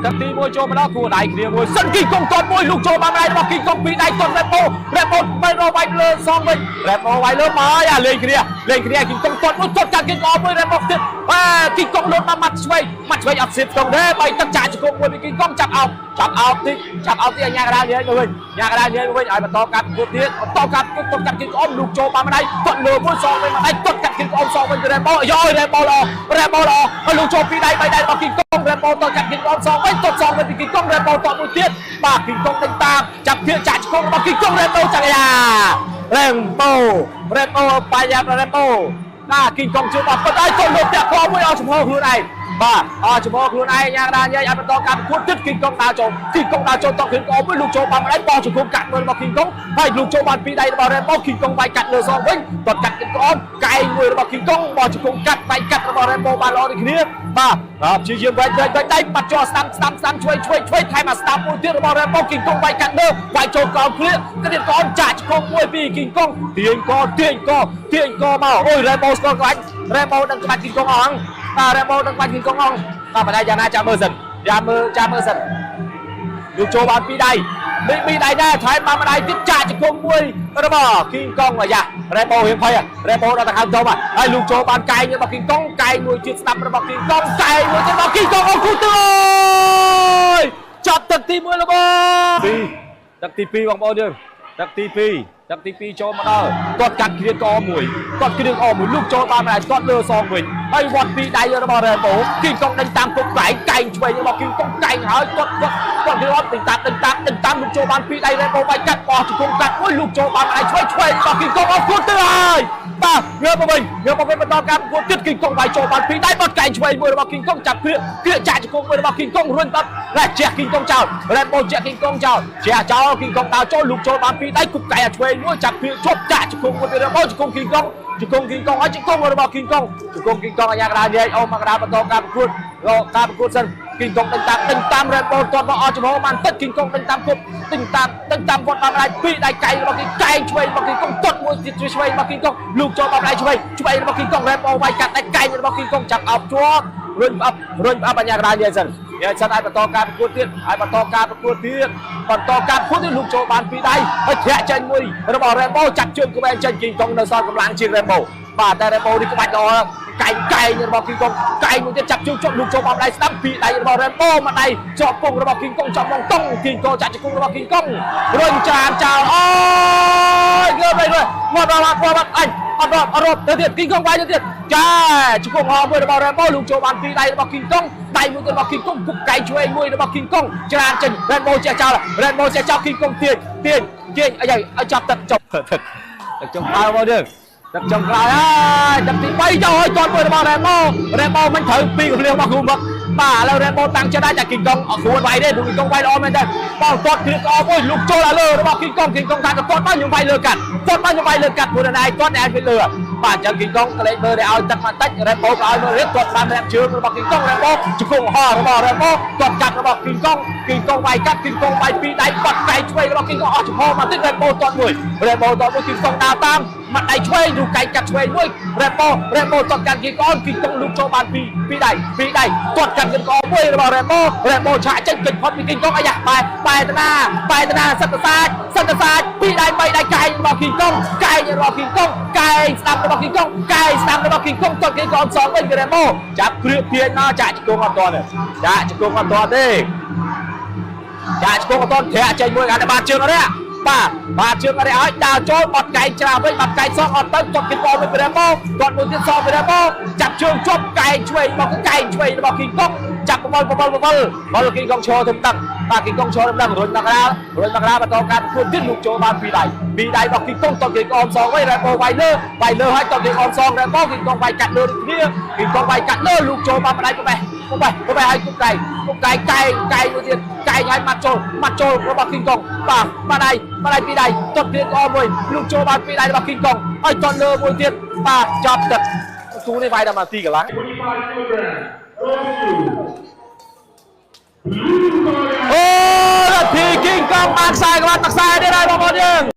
ទឹកទី1ចូលមកដល់គួរដៃគ្នាមួយសិនគីកុងទាត់មួយលូកចូលបានដៃរបស់គីកុងពីរដៃទាត់រ៉េបូរ៉េបូបែរវាយលើសងវិញរ៉េបូវាយលើមកហើយអាលេងគ្នាលេងគ្នាគីកុងទាត់មួយទាត់កាត់គីកុងមួយរ៉េបូទៀតបាទគីកុងលូតមកម៉ាត់ឆ្វេងម៉ាត់ឆ្វេងអត់សៀបតុងទេបីទឹកចាក់ជង្គង់មួយពីគីកុងចាប់អោបចាប់អោបតិចចាប់អោបតិចអាញាកដាលញែកមកវិញញ៉ាកដាលញែកមកវិញឲ្យបន្តកាត់គួតទៀតបន្តកាត់គួតកាត់គីកុងលូកចូលបានម្ដាយទាត់លើមួយសងវិញម្ដាយទាត់កាត់គីកុងសងវិញរ៉េបូយោរ៉េបូល្អរ៉េបូល្អលូកចូលពីរដៃបីដៃរបស់គីកុងរ៉េបូតកាត់គីកុងសងវិញទាត់សងវិញពីគីកុងរ៉េបូតមួយទៀតបាទគីកុងដេញតាមចាប់ធាចាក់ជង្គង់របស់គីកុងរ៉េបូចាក់យ៉ារ៉េបូរ៉េបូបាយយ៉ារ៉េបូបាទគីកុងជឿបោះប៉ុន្តែកូនលោកតាក់កមួយអស់ចំហខ្លួនឯងបាទអស់ចំហខ្លួនឯងញ៉ាងដាញ៉ៃឲ្យបន្តការប្រកួតទៀតគីកុងដើរចូលគីកុងដើរចូលតគីកុងមួយលោកចូលបានម្ដងបោះជង្គង់កាត់មើលរបស់គីកុងហើយលោកចូលបានពីរដៃរបស់រ៉េបូគីកុងវាយកាត់លើសងវិញតកាត់គីកុងកែងមួយរបស់គីកុងបោះជង្គង់កាត់វាយកាត់របស់រ៉េបូបានល្អដូចគ្នាបាទព្យាយាមវាយវាយវាយដៃបាត់ជាប់ស្ដាំស្ដាំស្ដាំឆ្វេងឆ្វេងឆ្វេងថែមអាស្ដាំមួយទៀតរបស់រ៉េបូគីកុងវាយកាត់លើវាយចូលក្រោមគ្លៀកក្រៀតកនចាក់ជង្គង់មួយពីគីកុងទាញកទាញកទាញកមកអូយរ៉េបូស្គាល់ក្បាច់រ៉េបូដឹងក្បាច់គីកុងអងបាទរ៉េបូដឹងក្បាច់គីកុងអងបាទបណ្ដៃយ៉ាងណាចាំមើលសិនយ៉ាមើលចាំមើលសិនលោកចូលបានពីរដៃពីពីរដៃដែរថែមបានម្ដាយទៀតចាក់ជង្គង់មួយរបស់គីងកុងអាយ៉ារ៉េបូរៀងភ័យរ៉េបូដល់ទៅខាងទៅបាទហើយលោកចូលបានកែងរបស់គីងកុងកែងមួយទៀតស្ដាប់របស់គីងកុងកែងមួយទៀតរបស់គីងកុងអូគូទើយចាប់ទឹកទី1របស់ពីទឹកទី2បងប្អូនយើងទឹកទី2ទឹកទី2ចូលមកដល់ទាត់កាត់គ្រៀងកមួយទាត់គ្រៀងកមួយលោកចូលបានម្ដាយទាត់លើសងវិញហើយវត្តពីរដៃរបស់រ៉េបូគីងកុងដេញតាមគុកកែងកែងឆ្វេងរបស់គីងកុងកែងហើយទាត់ទាត់ទាត់គ្រៀងអត់ដេញតាមដេញតាមដេញតាមលោកចូលបានពីរដៃរ៉េបូវាយកាត់បោះជង្គង់កាត់មួយលោកចូលបានម្ដាយឆ្វេងឆ្វេងរបស់គីងកុងអត់គួតទៅហើយបាទងើបមកវិញងើបមកវិញបន្តការប្រកួតទៀតគីងកុងវាយចូលបានពីរដៃបត់កែងឆ្វេងមួយរបស់គីងកុងចាប់គ្រៀគ្រៀចាក់ជង្គង់មួយរបស់គីងកុងរុញបាត់រ៉េជះគីងកុងចោលរ៉េបូជះគីងកុងចោលជះចោលគីងកុងដើរចូលលោកចូលបានពីរដៃគប់កែងឆ្វេងមួយចាប់គ្រៀជប់ចាក់ជង្គង់មួយពីរ៉េបូជង្គង់គីងកុងជង្គង់គីងកុងហើយជង្គង់របស់គីងកុងជង្គង់គីងកុងអាយ៉ាកដាញែកអូមកកដាបន្តការប្រកួតរកការប្រកួតសិនគីងកុងដេញតាមដេញតាមរ៉េបូទាត់មកអស់ចំហបានតិចគីងកុងដេញតាមគប់ដេញតាមដេញតាមវត្តបានដៃពីរដៃកែងរបស់គីកែងឆ្វេងរបស់គីងកុងទាត់មួយទៀតឆ្វេងរបស់គីងកុងលោកចូលបានដៃឆ្វេងឆ្វេងរបស់គីងកុងរ៉េបូវាយកាត់ដៃកែងរបស់គីងកុងចាប់អោបជាប់រុញផ្អប់រុញផ្អប់អញ្ញាកដាញែកសិនញែកសិនឲ្យបន្តការប្រកួតទៀតឲ្យបន្តការប្រកួតទៀតបន្តការប្រកួតទៀតលោកចូលបានពីរដៃហើយធាក់ចេញមួយរបស់រ៉េបូចាប់ជើងក្បែរចេញគីងកុងនៅសល់កម្លាំងជាងរ៉េបូបាទតែរ៉េបូនេះក្បាច់ល្អកែងកែងរបស់គីងកុងកែងមួយទៀតចាប់ជើងជាប់លោកចូលបានដៃស្ដាំពីរដៃរបស់រ៉េបូមួយដៃជាប់ពងរបស់គីងកុងជាប់បងតុងគីងកុងចាក់ជង្គង់របស់គីងកុងរុញចានចោលអូយងើបលេងងាប់ដល់ងាប់បាត់អញអត់រត់អត់រត់ទៅទៀតគីងកុងវាយទៅទៀតចាជង្គង់ហមួយរបស់រ៉េបូលោកចូលបានពីរដៃរបស់គីងកុងដៃមួយទៀតរបស់គីងកុងគប់កែងឆ្វេងមួយរបស់គីងកុងច្រានចេញរ៉េបូជះចោលរ៉េបូជះចោលគីងកុងទាញទាញទាញអីឲ្យចាប់ទឹកចប់ទឹកទឹកចុងក្រោយរបស់យើងទឹកចុងក្រោយហើយទឹកទី3ចូលឲ្យទាត់មួយរបស់រ៉េបូរ៉េបូមិនត្រូវពីកំលៀងរបស់គ្រូមកបាទឥឡូវរ៉េបូតាំងចិត្តដែរតែគីងកុងអត់ស្រួលវាយទេព្រោះគីងកុងវាយល្អមែនទេបងទាត់គ្រៀកក្អមមួយលុកចូលឲ្យលើរបស់គីងកុងគីងកុងថាទៅទាត់មកខ្ញុំវាយលើកាត់ទាត់មកខ្ញុំវាយលើកាត់ព្រោះតែឯងទាត់តែឯងវាលើបាទអញ្ចឹងគីងកុងក្លែកមើលតែឲ្យទឹកមកតិចរ៉េបូក៏ឲ្យមើលទៀតទាត់បានរាំជើងរបស់គីងកុងរ៉េបូជង្គង់ហោរបស់រ៉េបូទាត់កាត់របស់គីងកុងគីងកុងវាយកាត់គីងកុងវាយពីរដៃបាត់កែងឆ្វេងរបស់គីងកុងអស់ចំហមកតិចរ៉េបូទាត់មួយរ៉េបូទាត់មួយគីងកុងដើរតាមមាត់ដៃឆ្វេងរូកែងកាត់ឆ្វេងមួយរ៉េបូរ៉េបូទាត់កាន់គីងកុងគីងកុងលូកចូលបានពីរពីរដៃពីរដៃទាត់កាន់គីងកុងមួយរបស់រ៉េបូរ៉េបូឆាកចេញកិច្ចផុតពីគីងកុងអាយ៉ាបែបែតណាបែតណាសិតសាច់សិតសាច់ពីរដៃបីដៃកែងរបស់គីងកុងកែងរបស់គីងកុងកែងស្ដាប់របស់គីងកុងកែងស្ដាប់របស់គីងកុងទាត់គីងកុងសងវិញពីរ៉េបូចាប់គ្រឿទាញមកចាក់ជង្គង់អត់ទាន់ទេចាក់ជង្គង់អត់ទាន់ទេចាក់ជង្គង់អត់ទាន់ធាក់ចេញមួយកាន់តែបានជើងអត់ទេបាទបាទជើងអត់ទេឲ្យដើរចូលបាត់កែងច្រាស់វិញបាត់កែងសងអត់ទៅទាត់គីងកុងវិញពីរ៉េបូទាត់មួយទៀតសងពីរ៉េបូចាប់ជើងជាប់កែងឆ្វេងរបស់កែងឆ្វេងរបស់គីងកុងចាប់បបលបបលបបលបលគីងកុងឈរទៅដឹងបាទគីងកុងឈរទៅដឹងរុញមកកដាលរុញមកកដាលបន្តការប្រកួតទៀតលោកចូលបានពីរដៃពីរដៃរបស់គីងកុងទាត់គីងអមសងវិញរ៉េបូវាយលើវាយលើហើយទាត់គីងអមសងរ៉េបូគីងកុងវាយកាត់លើដូចគ្នាគីងកុងវាយកាត់លើលោកចូលបានម្ដាយប្របេះប្របេះប្របេះឲ្យគប់កែងគប់កែងកែងកែងមួយទៀតកែងឲ្យម៉ាត់ចូលម៉ាត់ចូលរបស់គីងកុងបាទបាទដៃបាទដៃពីរដៃទាត់គីងកុងមួយលោកចូលបានពីរដៃរបស់គីងកុងឲ្យទាត់លើមួយទៀតបាទចប់ទឹកគូនេះវាយដល់មួយទីកន្លះ 25 kilograms. Goes to Blue corner. អូរដ្ឋីគីងកងបានខ្សែក្បាត់ខ្សែទៀតហើយបងប្អូនយើង។